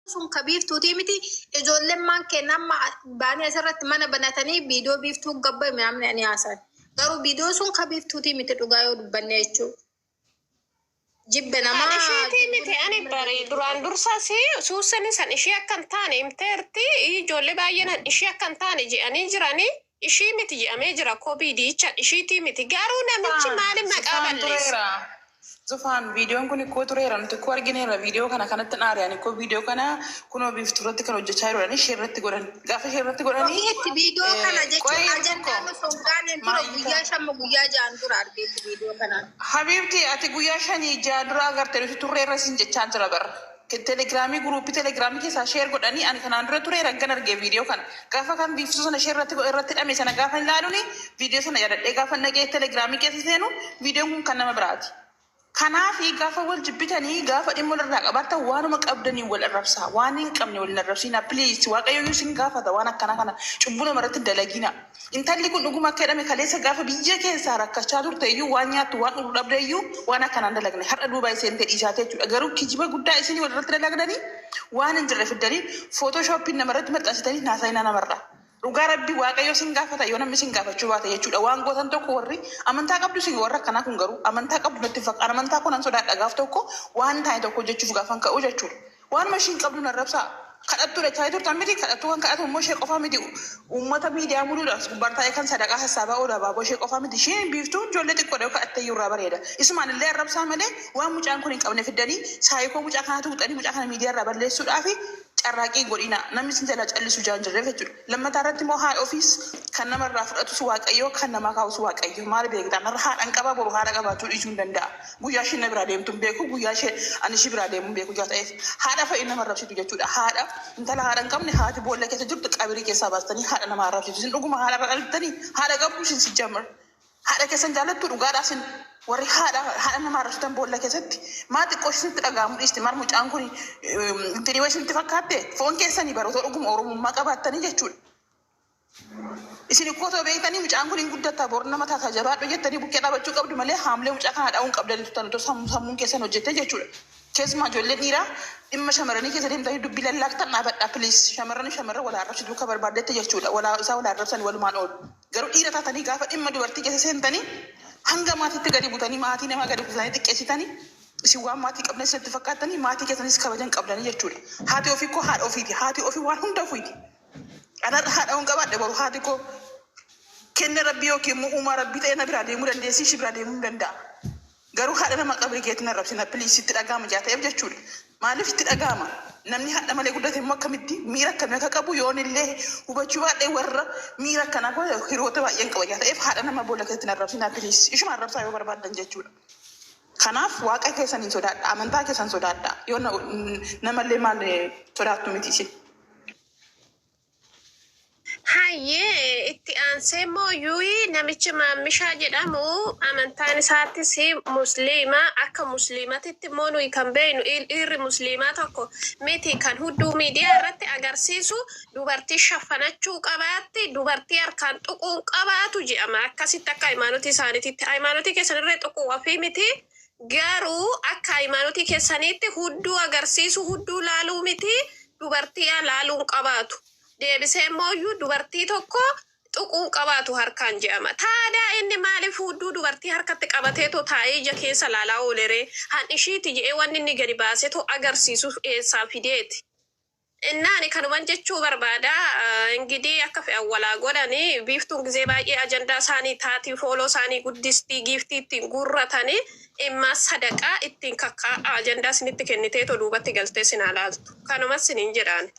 Sun ka Biiftuutii miti. Ijoolleen maan kenna amma baanii asirratti mana banatanii viidiyoo Biiftuu gabba namni ani haasan. Garuu viidiyoo sun ka Biiftuutii miti, dhugaa yoo dubbanne jechuudha. Jibbe Kan namaa isheetii miti. Ani bari duraan dursas suusani san ishee akka hin taane himteerti. Ijoollee baay'een ishee akka hin taane jedhanii jiranii, ishii miti jedhamee jira. Kobiidiicha ishiitii miti, garuu namichi maaliif maqaa Zufaan balleessa? Tureera. Zufaan, viidiyoon kun ikkoo tureera. Nuti ikkoo argineerra viidiyoo kana. Kanatti hin aare. Ani ikkoo viidiyoo kana kunoo Biiftuu irratti kan hojjechaa jiran ishee irratti godhan. Gaafa ishee irratti godhanii Ogeetti viidiyoo kana jechuun qo'ee ajandaan tokko osoo hin taaneen dura maayita. guyyaa 5 guyyaa 6 dura argeetti viidiyoo kanaan. Habiibti, ati guyyaa 5 6 dura agarte, nuti turreerra sin jechaa jira bara. Telegiraamii, guruupii telegiraamii keessaa share godhanii, ani kanaan dura tureera gan argee viidiyoo kana. Gaafa kan Biiftuu sana share irratti hidhame sana gaafa ilaaluuni, viidiyoo sana yaadadhee gaafa naqee telegiraamii keessa seenu, viidiyoon kun kan nama biraati. Kanaafi gaafa wal jibbitanii, gaafa dhimma walirraa qabaattan, waanuma qabdanii wal arrabsaa, waan hin qabne wal hin arrabsiina, please. Waaqayyo iyyuu isin gaafata. Waan akkana kana cubbuu namarratti hin dalagina. Intalli kun dhuguma akka jedhame kaleessa gaafa biyya keessaa rakkachaa turte iyyuu, waan nyaattu waan dhugdu dhabde iyyuu, waan akkanaan dalagne har'a duuba seentee dhiisaate jechuudha. Garuu kijiba guddaa isinii walirratti dalagdanii, waan hin jirre fiddanii Photoshoppiin namarratti maxxansitanii naasa'inaa namarraa. Dhugaa Rabbii, Waaqayyo sin gaafata yoo namni sin gaafachuu baate jechuudha. Waan gootan tokko warri amantaa qabdu sin, warra akkanaa kun garuu amantaa qabdu natti hin fakkaatu. Amantaa kun an sodaadha gaaf tokko waan taane tokko hojjechuuf gaafan ka'u jechuudha. Waanuma ishiin qabdu narrabsaa. Kadhattuudha jechaa turtan miti? Kadhattuu kan kadhatu immoo ishee qofaa miti. Uummata miidiyaa muluudha. Gubbaan taa'ee kan sadaqaa sassaabaa oolu abaaboo ishee qofaa miti. Isheen Biiftuu ijoollee xiqqoodha, yoo kadhatte iyyuu irraa bareeda. Isumaan illee arrabsaa malee, waan mucaan kun hin qabne fiddanii saayikoo mucaa kanaa tuqxanii mucaa kana miidiyaa irraa balleessuudhaafi carraaqqii godhina. Namni isin jalaa callisu jaan jirreef jechuudha. Lammataa irratti immoo haadha ofiis kan namarraa fudhatus Waaqayyo, kan namaa kaa'us Waaqayyo. Maal beektaa? Narra haadhan qabaa, boru haadha qabaachuu dhiisuu hin danda'a. Guyyaa isheen na biraa deemtu hin beeku, guyyaa ishee ani ishii biraa deemu hin beeku jaa ta'eef. Haadha fa'i nama arrabsitu jechuudha. Haadha intala haadha hin qabne, haati boolla keessa jirtu qabirii keessaa baastanii haadha nama arrabsitu. Isin dhuguma haadha irra dhaltanii haadha qabdu isin si jammar. Haadha keessan jaallattu dhugaadhaa isin warri haadha nama arrabsitan boolla keessatti? Maa xiqqoo isinitti dhaga'amu dhiisti? Maal mucaan kun intinii wayi isinitti fakkaatte? Foon keessanii baroota dhuguma Oromummaa qabaattanii jechuudha. Isin ikkoo otoo beektanii mucaan kun hin guddatta, bor nama taataa, jabaadhu jettanii bukkee dhaabachuu qabdu malee haamlee mucaa kana dha'uu hin qabdanii turtan otoo sammuun keessan hojjette jechuudha. Keessumaa ijoollee dhiiraa dhimma shamarranii keessa deemtanii dubbii lallaaqtan, dhaabadhaa please. Shamarran shamarran wal arrabsitu akka barbaaddetti jechuudha. Walaa isaa wal arrabsan walumaan oolu. Garuu dhiira taatanii gaafa dhimma dubartii keessa seentanii hanga maatiitti gadi butanii, maatii namaa gadi butanii xiqqeessitanii, isin waan maatii qabdan isinitti fakkaattanii maatii keessanis kabajan qabdanii jechuudha. Haati ofii koo haadha ofiiti. Haati ofii waan hunda ofiiti. Anarra haadha hin qabaadhe, boru haati koo kenna Rabbii yookiin immoo uumaa Rabbii ta'e na biraa deemuu dandeessi, ishii biraa deemuu hin danda'a. Garuu haadha nama qabrii keetti na arrabsina please, itti dhaga'ama jaa ta'eef jechuudha. Maaliif itti dhaga'ama? Namni haadha malee guddate immoo akkamitti miira akkamii akka qabu yoon illee hubachuu baadhee, warra miira akkanaa kun hiriyoota baay'een qaba jaa ta'eef, haadha nama boolla keessatti na arrabsina please. Ishuma arrabsaa yoo barbaaddan jechuudha. Kanaaf Waaqa keessan hin sodaadha. Amantaa keessan sodaadha. Yoo namallee maal sodaattu miti isin. Hayyee, itti aansee immoo yuuyi namichi Maammishaa jedhamu amantaan isaattis Musliima. Akka Musliimatitti immoo nuyi kan beeknu dhiirri Musliimaa tokko miti kan hudduu miidiyaa irratti agarsiisu, dubartii shaffanachuu qabaatti, dubartii harkaan tuquun qabaatu jedhama. Akkasitti akka hayimaanotii isaaniititti, hayimaanotii keessan irree tuquu ofii miti, garuu akka hayimaanotii keessaniitti hudduu agarsiisu, hudduu laaluu miti, dubartii laaluun qabaatu. Deebisee immoo iyyuu dubartii tokko tuquun qabaatu harkaan jedhama. Taadaa inni maaliif hudduu dubartii harkatti qabateetoo taa'ee ija keessa laalaa ooleree? Han ishiiti jedhee wanni inni gadi baasetoo agarsiisu eessaa fideeti? Innaani kanuman jechuu barbaada. Ingidii akka fe'an walaa godhanii, Biiftuun gizee baay'ee ajandaa isaanii taatii, follow isaanii guddistii, giiftii ittiin guurratanii, immaa sadaqaa ittiin kakkaa ajandaa isinitti kenniteetoo duubatti galtee sinaa laaltu. Kanumas siniin jedhaan.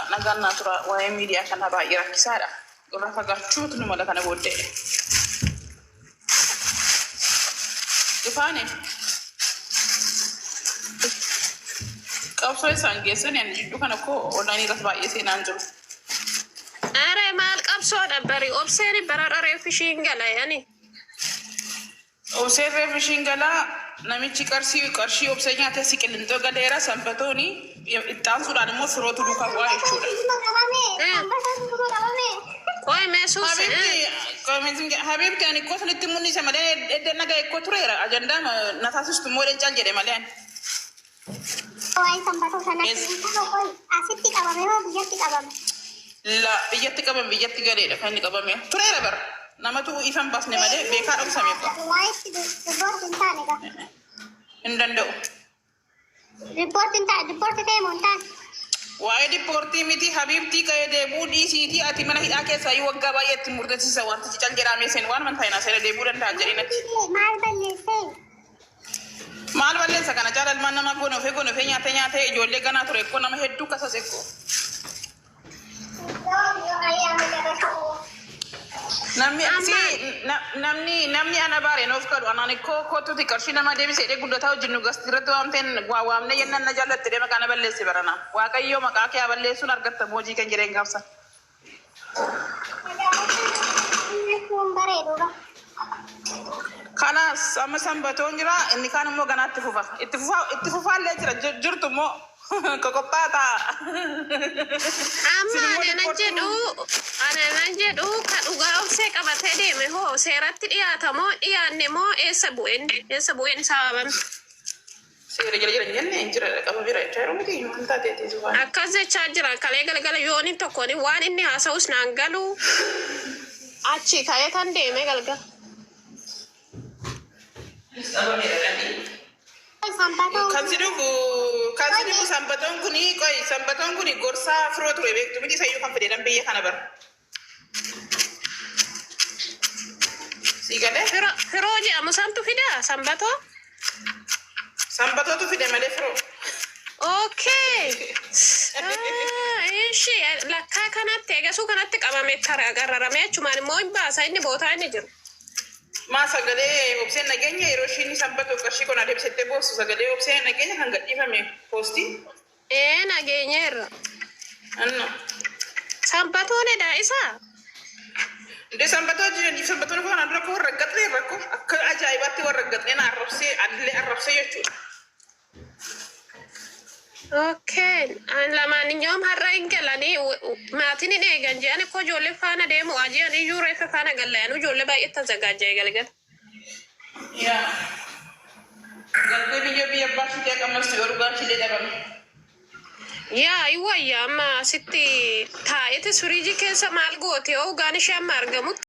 Nagaan naa tura. Waa'ee miidiyaa kanaa baay'ee rakkisaadha. Irraa fagaachuutu nu mala kana booddee. Dhufaani. Qabsoo isaan geessan ani jidduu kana koo onlaayinii irratti baay'ee seenaan jiru. Are maal qabsoodha bari, Obseen bara reef ishiin gala yani. Obseen reef ishiin galaa, namichi qarshii Obsee nyaatee si Qilinxoo galeera, sanbatooni ittaansuudhaan immoo firootu duukaa bu'aa jechuudha. Qoy mee suuse. Habiibti, habiibti, ani koo sanitti mul'isa malee edda nagaa ikkoo tureera. Ajandaa na taasistu immoo dhan cal jedhe malee ani. Waa'ee sanbatoo sanatti Yes. intala qoy asitti qabame moo biyyatti qabame? La biyyatti qabame, biyyatti galeedha kan inni qabame. Tureera bara. Namatu ifan baasne malee beekaa dhoksame qaba. Waa'eetti riippoorti hin taane gaa. Hin danda'u. Riippoorti hin taane, riippoorti ta'e moo hin taane? Waa'ee diippoortii miti habiibtii ka'ee deebuu dhiisiitii ati mana hidhaa keessaa iyyuu waggaa baay'ee itti murteessisa wantichi cal jedhamee seen waan mana taa'inaa seera deebuu danda'a jedhinatti. Maal balleessee? Maal balleessa kana caala ilmaan namaa gonofee gonofee nyaatee nyaatee ijoollee ganaa ture ekkoo nama hedduu kasas ekkoo. Namni si namni namni ana baareen of kadhu anaan ikkoo kottuti qarshii nama deebisee jedhee guddataa wajjin nu gasti irratti waamteen waa waamne jennaan na jaallatte deema kana balleesse barana. Waaqayyoo maqaa kee haa balleessuun argatta hojii kan jedheen gaafsa. Bareedu. Kanaas amma sanbatoon jira, inni kaan immoo ganaatti fufa. Itti fufaa itti fufaallee jira, jirtu immoo qoqophaa ta'a. Amma Sinimmoo ani nan riippoortiin jedhu, ani nan jedhu ka dhugaa obsee qabatee deeme hoo seeratti dhiyaata moo dhiyaanne moo eessa bu'een isaa waamame? Seera jala jala hin jenne hin jira qaba bira jechaa yeroo miti waan taateeti subhaan. Akkas jechaa jira kalee galgala yooniin tokkoon waan inni haasa'us naan galu achi ka'ee kan deeme galgala. Sanbatoo. Kan si dhufu sanbatoon kuni qoy sanbatoon kuni gorsaa firoo ture beektu miti isayyuu kan fideedhan biyya kana bara. Si galee? Firoo jedhamu santu fidaa sanbatoo? Sanbatootu fide malee firoo. Okay. Ishi lakkaa kanatti eegasuu kanatti qabame garraramee achumaan immoo hin baasa inni bootaa inni jiru. Maa sagalee obseen nageenya yeroo ishiin sanbatoo qarshii kun adeemsiftee boossu sagalee obseen nageenya kan gadhiifame poostii. Ee, nageenyeerra. Anna. Sanbatoon edha isaa. Indee sanbatoo jiraniif sanbatoon kun kanaan dura akka warra gaxlee rakkoo akka ajaa'ibaatti warra gaxlee na arrabsee adillee arrabsee jechuudha. Okay. Lamaaniyyoo har'a hin galanii maatiin hin eegan jedhan ikkoo ijoollee faana deemu aji'an iyyuu reeffa faana gallayan ijoollee baay'ee tazzagaajja'e galgala. Yaa. Galtee biyya biyya abbaa ishee qabnas yoo dhugaa ishee dhabame. Yaa iwwayya amma asitti taa'eeti firiijii keessa maal goote yoo dhugaan ishee amma argamutti.